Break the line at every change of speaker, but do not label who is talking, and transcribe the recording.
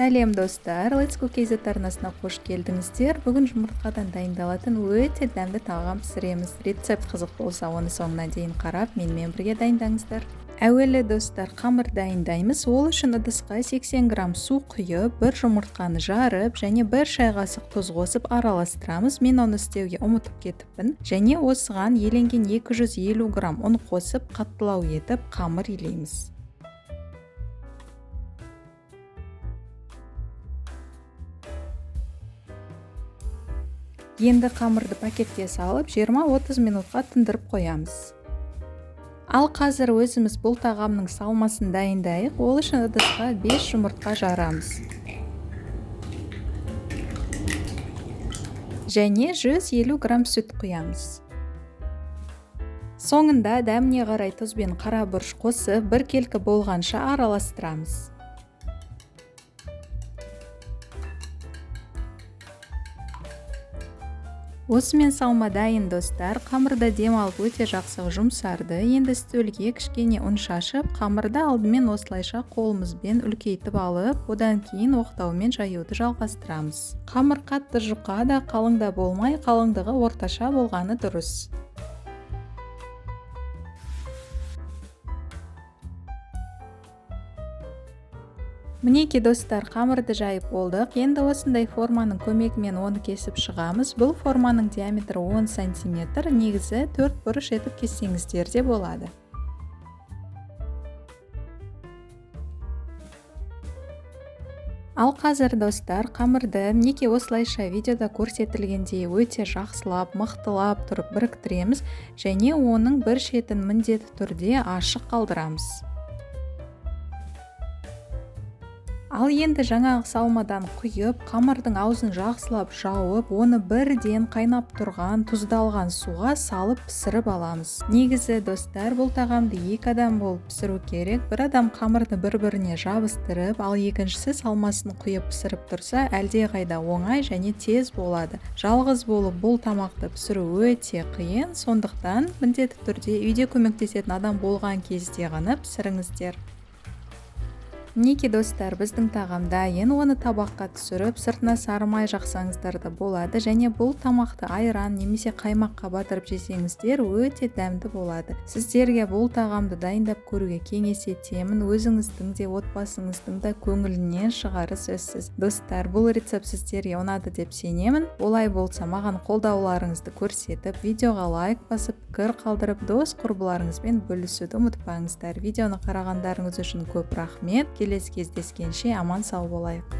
Сәлем, достар! Let's Cook KZ арнасына қош келдіңіздер. Бүгін жұмыртқадан дайындалатын өте дәмді тағам пісіреміз. Рецепт қызық болса, оны соңына дейін қарап, менімен бірге дайындаңыздар. Әуелі, достар, қамыр дайындаймыз. Ол үшін ыдысқа 80 грамм су құйып, бір жұмыртқаны жарып және бір шай қасық тұз қосып араластырамыз. Мен оны істеуге ұмытып кетіппін. Және осыған еленген 250 грамм ұн қосып, қаттылау етіп қамыр илейміз. Енді қамырды пакетке салып, 20-30 минутқа тындырып қоямыз. Ал қазір өзіміз бұл тағамның салмасын дайындайық. Ол үшін ыдысқа 5 жұмыртқа жарамыз. Және 150 грамм сүт құямыз. Соңында дәміне қарай тұз бен қара бұрыш қосып, біркелкі болғанша араластырамыз. Осымен салма дайын, достар. Қамырда дем алып, өте жақсы жұмсарды. Енді үстелге кішкене ұн шашып, қамырды алдымен осылайша қолымызбен үлкейтіп алып, одан кейін оқтаумен жаюды жалғастырамыз. Қамыр қатты жұқа да, қалың да болмай, қалыңдығы орташа болғаны дұрыс. Мінекей, достар, қамырды жайып болдық. Енді осындай форманың көмегімен оны кесіп шығамыз. Бұл форманың диаметрі 10 сантиметр, негізі төрт бұрыш етіп кессеңіздер де болады. Ал қазір, достар, қамырды мінекей осылайша видеода көрсетілгендей өте жақсылап, мықтылап тұрып біріктіреміз және оның бір шетін міндетті түрде ашық қалдырамыз. Ал енді жаңағы салмадан құйып, қамырдың аузын жақсылап жауып, оны бірден қайнап тұрған тұздалған суға салып пісіріп аламыз. Негізі, достар, бұл тағамды екі адам болып пісіру керек. Бір адам қамырды бір-біріне жабыстырып, ал екіншісі салмасын құйып пісіріп тұрса, әлдеқайда оңай және тез болады. Жалғыз болып бұл тамақты пісіру өте қиын, сондықтан міндетті түрде үйде көмектесетін адам болған кезде ғана пісіріңіздер. Мінекей, достар, біздің тағам дайын. Оны табаққа түсіріп, сыртына сары май жақсаңыздар да болады және бұл тамақты айран немесе қаймаққа батырып жесеңіздер, өте дәмді болады. Сіздерге бұл тағамды дайындап көруге кеңес етемін. Өзіңіздің де, отбасыңыздың да көңілінен шығары сөзсіз. Достар, бұл рецепт сіздерге ұнады деп сенемін. Олай болса, маған қолдауларыңызды көрсетіп, видеоға лайк басып, пікір қалдырып, дос құрбыларыңызбен бөлісуді ұмытпаңыздар. Видеоны қарағандарыңыз үшін көп рахмет. Келесі кездескенше аман сау болайық.